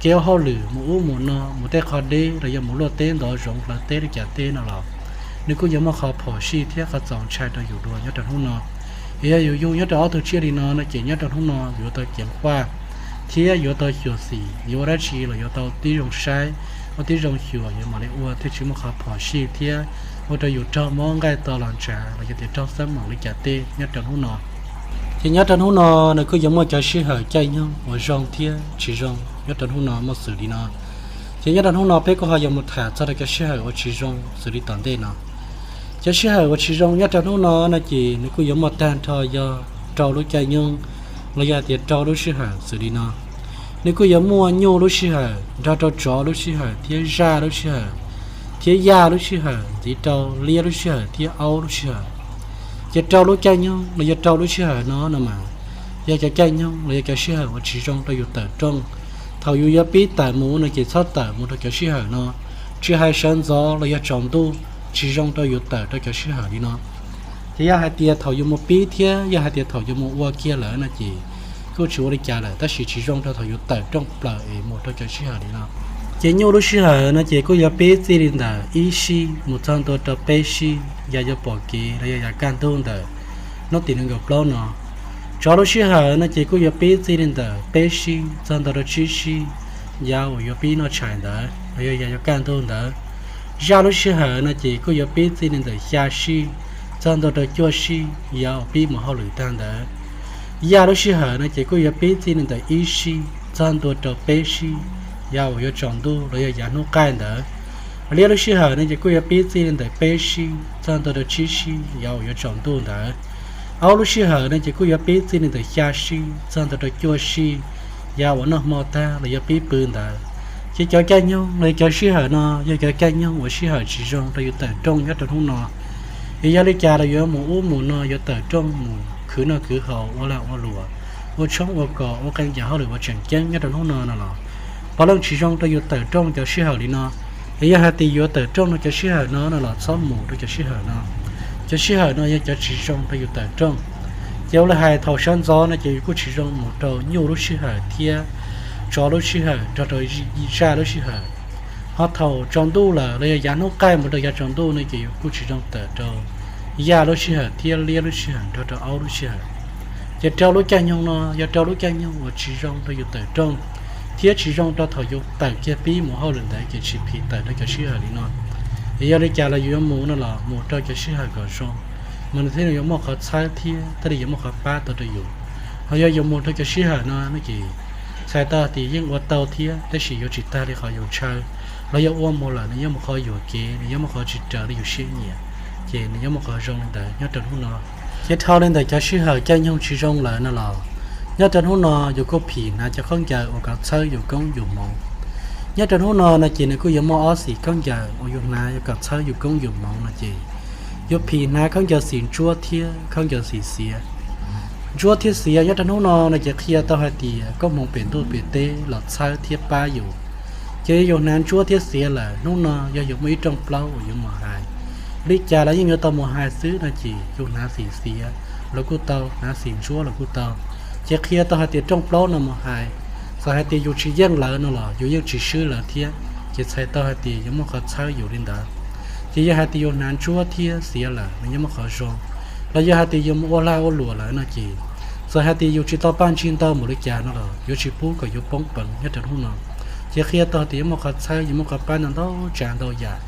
Kev ua hauj lwm mus ub mus no, mus tej qhov deb los yog mus luaj teb ntov zoov hlawv teb li cas teb no los nws kuj yuav muaj qhov phom sij thiab qhov txaus ntshai rau yus dua nyob rau hnub no. Es yog yus yug nyob rau ob tug tsiaj li no no ces nyob rau hnub no yuav tau ceev faj thiab yuav tau xyuam xim, yuav ua dab tsi los yuav tau tib zoo saib, ua tib zoo xyuas yuav mam li ua thiaj tsis muaj qhov phom sij thiab ua rau yus raug mob nqaij to los ntshav los yog tias raug xab maum li cas tej nyob rau hnub no. Ces nyob rau hnub no nws kuj yuav muaj cov sij hawm caij nyoog uas zoo thiab tsis zoo nyob rau hnub no muaj xws li no. Ces nyob rau hnub no peb kuj ho yuav mus tham txog rau cov sij hawm uas tsis zoo xws li tom ntej no. Cov sij hawm uas tsis zoo nyob rau hnub no no ces nws kuj yuav muaj tag nrho yog rau lub caij nyoog los yog hais tias rau lub sij hawm xws li no. Nws kuj yuav muaj nyuj lub sij hawm nrog rau tsov lub sij hawm thiab zaj lub sij hawm thiab yaj lub sij hawm ntxiv rau liab lub sij hawm thiab aub lub sij hawm. Ces rau lub caij nyoog los yog rau lub sij hawm no no mas yog cov caij nyoog los yog cov sij hawm uas tsis zoo rau yus tawm rooj. Thaum yus yuav pib tawm mus no ces txhob tawm mus rau cov sij hawm no, tsis hais sawv ntxov los yog tsaus ntuj tsis zoo rau yus tawm rau cov sij hawm li no. Ces yog hais tias thaum yus mus pib thiab yog hais tias thaum yus mus ua kiag lawm no ces kuj tsis ua li cas lawm, tab sis tsis zoo rau thaum yus tawm rooj plaws es mus rau cov sij hawm li no. Ces nyuj lub sij hawm no ces kuj yuav pib txij li ntawm ib sij mus txog ntua rau peb sij yav yuav pom kev los yog yav kaj ntug ntawm hnub tim nees nkaum plaub no. Tsov lub sij hawm no ces kuj yuav pib txij li ntawm peb sij txog ntua rau tsib sij yav uas yuav pib noj tshais ntawd los yog yav yuav kaj ntug ntawd. Zaj lub sij hawm no ces kuj yuav pib txij li ntawm xya sij txog ntua rau cuaj sij yav uas pib mus hauj lwm tag ntawd. Yaj lub sij hawm no ces kuj yuav pib txij li ntawm ib sij txog ntua rau peb sij yav uas yuav tsaus ntuj los yog yav hnub qaij ntawd. Liab lub sij hawm no ces kuj yuav pib txij li ntawm peb sij txog ntua rau tsib sij yav uas yuav tsaus ntuj ntawd. Aub lub sij hawm no ces kuj yuav pib txij li ntawm xya sij txog ntua rau cuaj sij yav uas noj hmo tag los yog pib pw ntawd. Ces cov caij nyoog los yog cov sij hawm no yog cov caij nyoog uas sij hawm tsis zoo rau yus tawm rooj nyob rau hnub no. Es yog li cas los yuav mus ub mus no, yuav tawm rooj mus khwv noj khwv haus, ua lag ua luam, ua tshoob ua kos, ua qee yam hauj lwm uas tseem ceeb nyob rau hnub no no los puav leej tsis zoo rau yus tawm rooj cov sij hawm li no. Es yog hais tias yuav tawm rooj rau cov sij hawm no no los txhob mus rau cov sij hawm no. Cov sij hawm no yog cov tsis zoo rau yus tawm rooj. Ces ua li hais thaum sawv ntxov no ces yus kuj tsis zoo mus rau nyuj lub sij hawm thiab tsov lub sij hawm nrog rau zaj lub sij hawm. Ho thaum tsaus ntuj lawm los yog yav hnub qaij mus rau yav tsaus ntuj no ces yus kuj tsis zoo tawm rau yaj lub sij hawm thiab liab lub sij hawm nrog rau aub lub sij hawm. Ces rau lub caij nyoog no yog rau lub caij nyoog uas tsis zoo rau yus tawm rooj, thiab tsis zoo rau thaum yus tawm kiag pib mus hauj lwm ntawd ces tsis phim tawm rau cov sij hawm li no. Es yog li cas los yus yuav mus no los mus rau cov sij hawm kom zoo, mas nws thiaj li yuav muaj qhov txhawb thiab thiaj li yuav muaj qhov pab tau rau yus. Ho yog yus mus rau cov sij hawm no no ces txhais tau tias yeej ua tau thiab tab sis yuav tsis tag li qhov yus ntshaw, los yog ua mus lawm nws yuav mus qhov yuam kev, nws yuav muaj qhov tsis raws li yus siab nyiam, ces nws yuav muaj qhov zoo li ntawd nyob rau hnub no. Ces dhau li ntawm cov sij hawm caij nyoog tsis zoo lawm no los, nyob rau hnub no yus kuj phim hnav cov khaub ncaws uas kom txhawb yus koob yus hmoov. Nyob rau hnub no no ces nws kuj yuav muaj ob xim khaub ncaws uas yus hnav yuav kom txhawb yus koob yus hmoov no ces yus phim hnav khaub ncaws xim ntsuab thiab khaub ncaws xim xiav. Ntsuab thiab xiav nyob rau hnub no no ces qhia tau hais tias koob hmoov pem ntuj pem teb los txhawb thiab pab yus. Ces yog yus hnav ntsuab thiab xiav lawm hnub no yog yus muaj ib rooj plaub uas yuav mus hais, li cas los yeej yuav tau mus hais xwb no ces yus hnav xim xiav los kuj tau, hnav xim ntsuab los kuj tau. Ces qhia tau hais tias rooj plaub no mus hais, txawm hais tias yus tsis yeej lawv no los yus yeej tsis swb lawv thiab, ces txhais tau hais tias yuav muaj qhov txhawb yus li ntawd. Ces yog hais tias yus hnav ntsuab thiab xiav lawm nws yuav muaj qhov zoo. Los yog hais tias yus mus ua lag ua luam lawm no ces txawm hais tias yus tsis tau paj ntsig ntau npaum li cas no los yuav tsis pub kom yus poob peev nyob rau hnub no. Ces qhia tau tias yuav muaj qhov txhawb, yuav muaj qhov pab ntau ntau tsav ntau yam,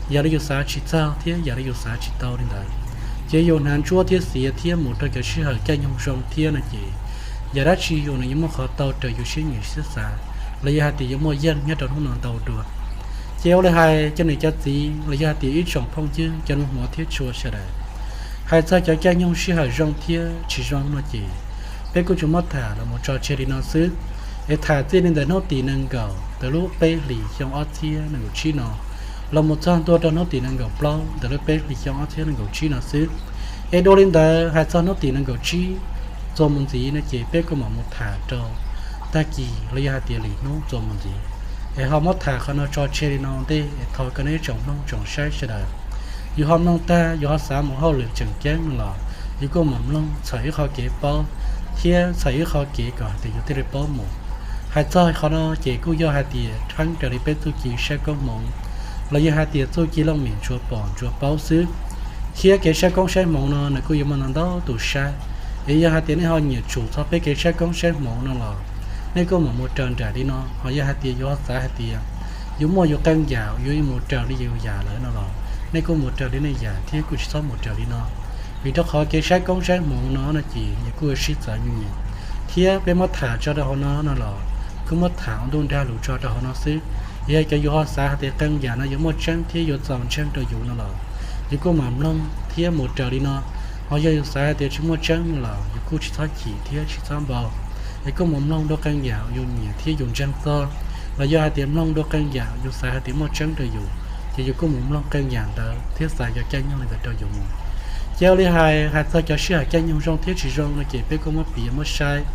yam li yus xav tsis txog thiab yam li yus xav tsis tau li ntawd. Ces yus hnav ntsuab thiab xiav thiab mus rau cov sij hawm caij nyoog zoo thiab no ces yam dab tsi yus nws yuav muaj qhov tau raws yus siab nyiam siab xav, los yog hais tias yuav muaj yeej nyob rau hnub no ntau dua. Ces ua li hais cov niam cov txiv los yog hais tias ib tsoom phooj ywg cov nus hmuav thiab tshua sawv daws, hais txog cov caij nyoog sij hawm zoo thiab tsis zoo no ces peb kuj tsuas muab tham los mus tso tseg li no xwb. Es tham txij li ntawm hnub tim nees nkaum ntawm lub peb hlis xyoo ob txhiab nees nkaum tsib no los mus txog ntua rau hnub tim nees nkaum plaub ntawm lub peb hlis xyoo ob txhiab nees nkaum tsib no xwb. Es dua li ntawd hais txog hnub tim nees nkaum tsib txuas mus ntxiv no ces peb kuj mam mus tham rau tag kis los yog hais tias lwm hnub txuas mus ntxiv. Es ho muab tham qhov no tso tseg li no ua ntej es thov kom nej ib tsoom mloog tsoom saib sawv daws, yus ho mloog tag yus ho xav mus hauj lwm tseem ceeb no los yus kuj mam mloog txhawm ib qho kev paub thiab txhawm ib qho kev kom hais tias yus thiaj li paub mus. Hais txog qhov no ces kuj yog hais tias theeb raws li peb txuj ci saib koob hmoov los yog hais tias txuj ci looj mem ntsuas pom ntsuas paub xwb. Thiab kev saib koob saib hmoov no nws kuj yuav muaj ntau ntau tus saib. Es yog hais tias nej ho nyiam tsum txog peb kev saib koob saib hmoov no los nej kuj mam mus raws nraim li no. Ho yog hais tias yus ho xav hais tias yus muaj yus qee yam yuav mus raws li yus yam lawm no los nej kuj mus raws li nej yam thiab kuj tsis txhob mus raws li no. Vim rau qhov kev saib koob saib hmoov no no ces nws kuj sib txawv nyias, thiab peb muab tham tso rau hauv no no los kuj muab tham ua ntuj nrag lus tso rau hauv no xwb. Yog cov yus ho xav hais tias qee yam no yuav muaj tseeb thiab yuav txaus ntseeg rau yus no los yus kuj mam mloog thiab mus raws li no. Ho yog yus xav hais tias tsis muaj tseeb no los yus kuj tsis txhob chim thiab tsis txhob npau, es kuj mus mloog dua qee yam yus nyiam thiab yus ntseeg txog, los yog hais tias mloog dua qee yam yus xav hais tias muaj tseeb rau yus, ces yus kuj mus mloog qee yam ntawd thiab xav cov caij nyoog li ntawd rau yus mus. Ces ua li hais, hais txog cov sij hawm caij nyoog zoo thiab tsis zoo no ces peb kuj muab piav muab saib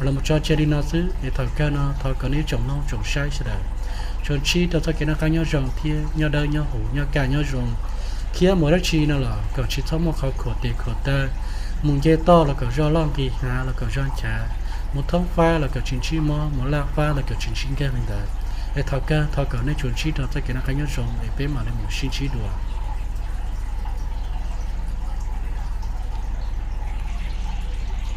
los mus tso tseg li no xwb. Es thaum kawg no thov kom nej tsoom mloog tsoom saib sawv daws tsuas ntsib rau txoj kev noj qab nyob zoo thiab nyob dawb nyob huv nyob kaj nyob zoo, thiab mus dab tsi no los kom tsis txhob muaj qhov khuam tes khuam taw, mus nce toj los kom zoj loj, nqis hav los kom zoj nchav, mus thoob fab los kom tsis ntsib mob, mus laj fab los kom tsis ntsib nkeeg li ntawd. Es thaum kawg thov kom nej tsuas ntsib rau txoj kev noj qab nyob zoo es peb mam li mus sib ntsib dua.